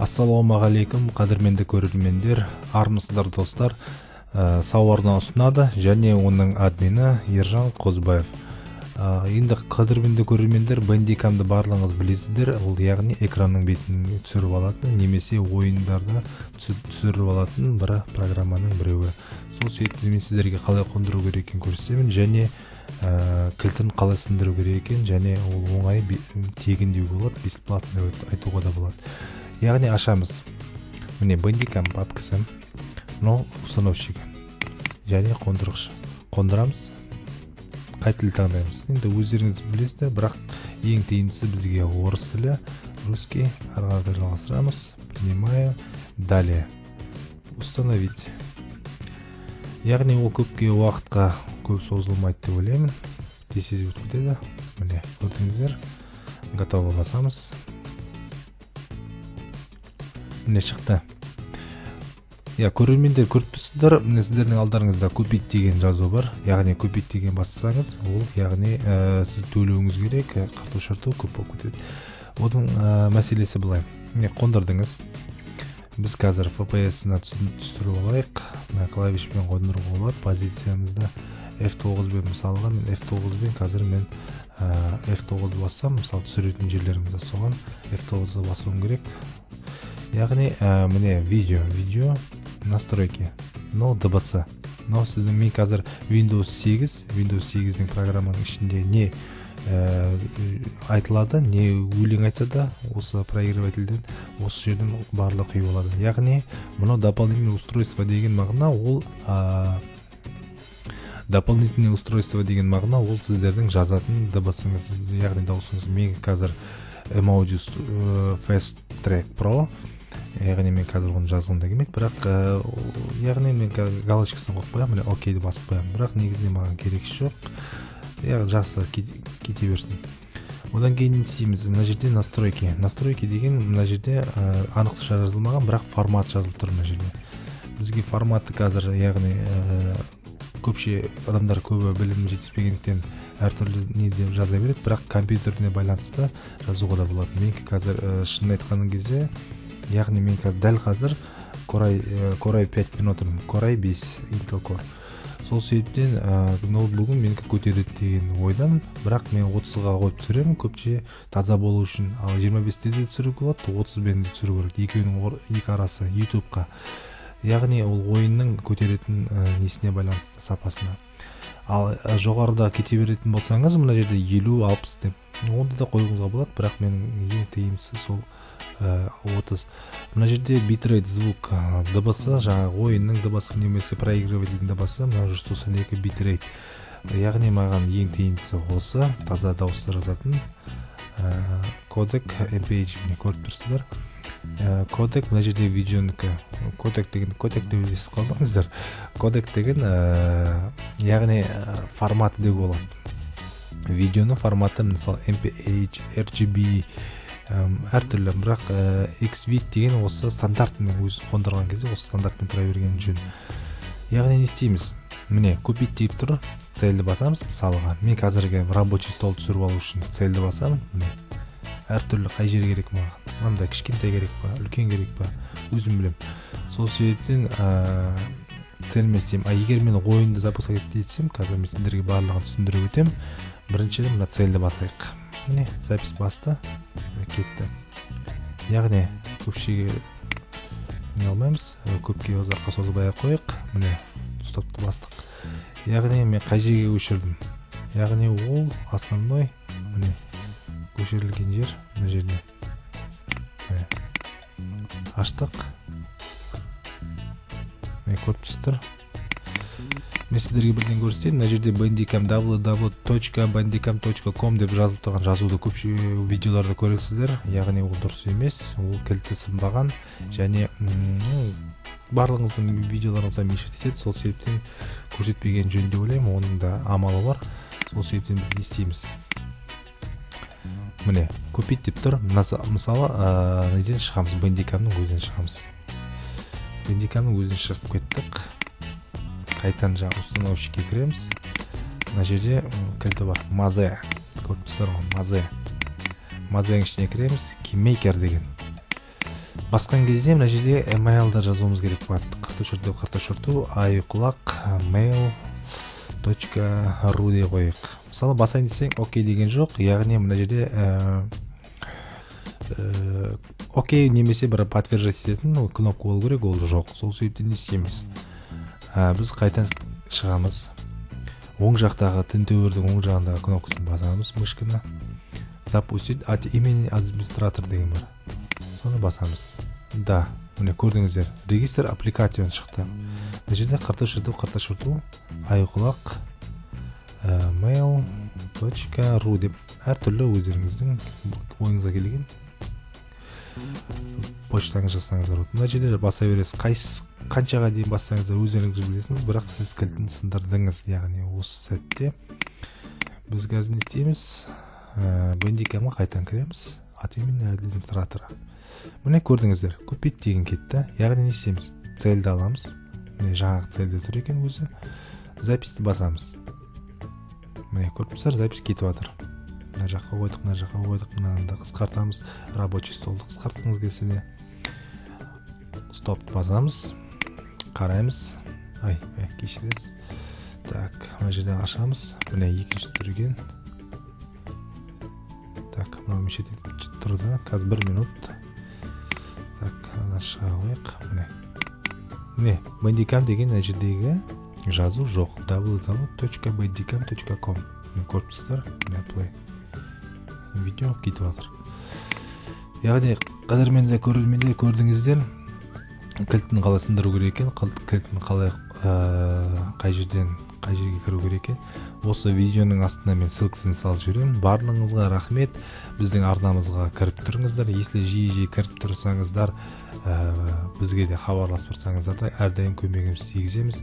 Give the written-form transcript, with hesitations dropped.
Ассалаумағалейкум, қадірменді көрермендер! Армысыздар, достар! Сау арна ұсынады және оның админі Ержан Қозыбаев. Енді, қадірменді көрермендер, Бандикамды барлығыңыз білесіздер. Ол, яғни, экранның бетін түсіріп алатын немесе ойындарда түсіріп алатын бір программаның біреуі. Сол себепті мен сіздерге қалай қондыру керек екенін көрсетемін және кілтін қалай сындыру керек екен. Және ол оңай, тегін деуге болады, бесплатно деп айтуға да болады. Яғни ашамыз, міне, Бандикам папкасы, мынау установщик және қондырғыш. Қондырамыз. Қай тіл таңдаймыз, енді өздеріңіз білесіздер, бірақ ең тиімдісі бізге орыс тілі, русский. Ары қарай жалғастырамыз. Принимаю, далее, установить. Яғни ол көпке уақытқа көп созылмайды деп ойлаймын, тез тез өтіп кетеді. Міне, көрдіңіздер, готово басамыз. Міне, шықты. Иә, көрермендер, көріп тұрсыздар, міне, сіздердің алдарыңызда «Купить» деген жазу бар. Яғни «Купить» деген бассаңыз, ол, яғни, сіз төлеуіңіз керек, қырту шырту көп болып кетеді. Оның мәселесі былай: міне, қондырдыңыз. Біз қазір FPS-ына түсіріп алайық. Мына клавишпен қондыруға болады позициямызды F9 бен. Мысалға, мен F9 бен қазір мен F9 бассам, мысалы, түсіретін жерлерімізді, соған F9 басуым керек. Яғни міне, видео настройки, мынау дыбысы, мынау сіздің. Мен қазір Windows 8, Windows 8-дің программаның ішінде не айтылады, не өлең айтса да, осы проигрывательден, осы жерден барлығы құйып алады. Яғни мынау дополнительное устройство деген мағына. Ол дополнительное устройство деген мағына, ол сіздердің жазатын дыбысыңыз, яғни дауысыңыз. Мен қазір M-Audio Fast Track Pro, яғни мен қазір оны жазғым да келмейді, бірақ яғни мен қазір галочкасын қойып қоямын, міне, окейді басып қоямын. Бірақ негізінде маған керегі жоқ, яғни жақсы, кете берсін. Одан кейін не істейміз? Мына жерде настройки. Настройки деген мына жерде анық жазылмаған, бірақ формат жазылып тұр мына жерде. Бізге форматы қазір, яғни көпше адамдар, көбі білім жетіспегендіктен, әртүрлі не деп жаза береді, бірақ компьютеріне байланысты жазуға да болады. Менікі қазір, шынын айтқан кезде, яғни мен қазір, дәл қазір Core i5 пен отырмын, Core i5 Intel Core. Сол себептен ноутбугым менікі көтереді деген ойдамын, бірақ мен 30-ға қойып түсіремін көпше таза болу үшін. Ал 25-те де түсіруге болады, 30-бен де түсіру керек, екеуінің екі арасы Ютубқа. Яғни ол ойынның көтеретін несіне байланысты, сапасына. Ал жоғарыда кете беретін болсаңыз, мына жерде 50, 60 деп, онда да қоюыңызға болады, бірақ менің ең тиімдісі сол 30. Мына жерде битрейт, звук, дыбысы, жаңағы ойынның дыбысы немесе проигрывательдің дыбысы, мынау 192 битрейт. Яғни маған ең тиімдісі осы таза дауысты жазатын кодек MPEG. Міне, көріп тұрсыздар. Кодек мына жерде видеонікі. Кодек деген, кодек деп естіп қалмаңыздар. Кодек деген яғни форматы деуге болады, видеоның форматы. Мысалы, MPEG, RGB, әртүрлі, бірақ XVID деген осы стандартымен, өзі қондырған кезде осы стандартпен тұра берген жөн. Яғни не істейміз? Міне, «Купить» деп тұр, цельді басамыз. Мысалға, мен қазіргі рабочий стол түсіріп алу үшін цельді басамын. Міне, әртүрлі, қай жер керек маған, мынандай кішкентай керек па, үлкен керек па, өзім білемін. Сол себептен цельмен істеймін. А егер мен ойынды запускать етсем, қазір мен сіздерге барлығын түсіндіріп өтемін. Бірінші мына цельді басайық. Міне, запись басты, кетті. Яғни көпшеге не алмаймыз, көпке ұзаққа созбай ақ қояйық. Міне, стопты бастық. Яғни мен қай жерге көшірдім? Яғни ол основной, міне, көшірілген жер мына жерде. Міне, аштық, міне, көріп тұрсыздар. Мен сіздерге бірден көрсетейін. Мына жерде Bandicam, www.bandicam.com деп жазылып тұрған жазуды көп видеоларда көресіздер. Яғни ол дұрыс емес, ол кілті сынбаған және барлығыңыздың видеоларыңызға мешать етеді. Сол себептен көрсетпеген жөн деп ойлаймын, оның да амалы бар. Сол себептен біз не істейміз? Міне, «Купить» деп тұр. Мысалы, неден шығамыз? Бандикамның өзінен шығамыз. Бандикамның өзінен шығып кеттік. Қайтадан жаңағы установщикке кіреміз. Мына жерде кілті бар, мазе, көріп тұрсыздар ғой, мазе. Мазенің ішіне кіреміз. Keymaker деген. Басқан кезде мына жерде email-ды жазуымыз керек болады. //айқұлақ mail.ru деп қояйық. Мысалы, басайын десең, окей деген жоқ, яғни мына жерде окей немесе бір подтверждать ететін кнопка болу керек, ол жоқ. Сол себептен не істейміз? Біз қайтадан шығамыз, оң жақтағы тінтуірдің оң жағындағы кнопкасын басамыз, мышканы. «Запустить от имени администратора» деген бар, соны басамыз да. Міне, көрдіңіздер, «Register application» шықты. Мына жерде //айқұлақ mail.ru деп әртүрлі өздеріңіздің ойыңызға келген почтаңыз жазсаңыздар болады. Мына жерде баса бересіз, қайсы, қаншаға дейін бассаңыздар, өздеріңіз білесіңіз, бірақ сіз кілтін сындырдыңыз. Яғни осы сәтте біз қазір не істейміз? Бандикамға қайтадан кіреміз, «От имени администратора». Міне, көрдіңіздер, «Купить» деген кетті. Яғни не істейміз? Цельді аламыз, міне, жаңағы цельде тұр екен өзі. Записьті басамыз. Міне, көріп тұрсыздар, запись кетіп жатыр. Мына жаққа қойдық, мына жаққа қойдық, мынаны да қысқартамыз. Рабочий столды қысқартқыңыз келсе де, стопты басамыз, қараймыз. Ай, ай, кешіресіз. Так, мына жерде ашамыз, міне, екінші тұр екен. Так, мынау мешать етіп тұр да қазір, бір минут. Так, ана шыға қояйық. Міне, міне, Бандикам деген мына жердегі жазу жоқ, www.bandicam.com. Міне, көріп тұрсыздар, міне, play видео кетіп жатыр. Яғни, қадірменді көрермендер, көрдіңіздер, кілтін қалай сындыру керек екен, кілтін қалай, қай жерден қай жерге кіру керек екен. Осы видеоның астына мен ссылкасын салып жіберемін. Барлығыңызға рахмет, біздің арнамызға кіріп тұрыңыздар. Если жиі жиі кіріп тұрсаңыздар, бізге де хабарласып тұрсаңыздар да, әрдайым көмегімізді тигіземіз.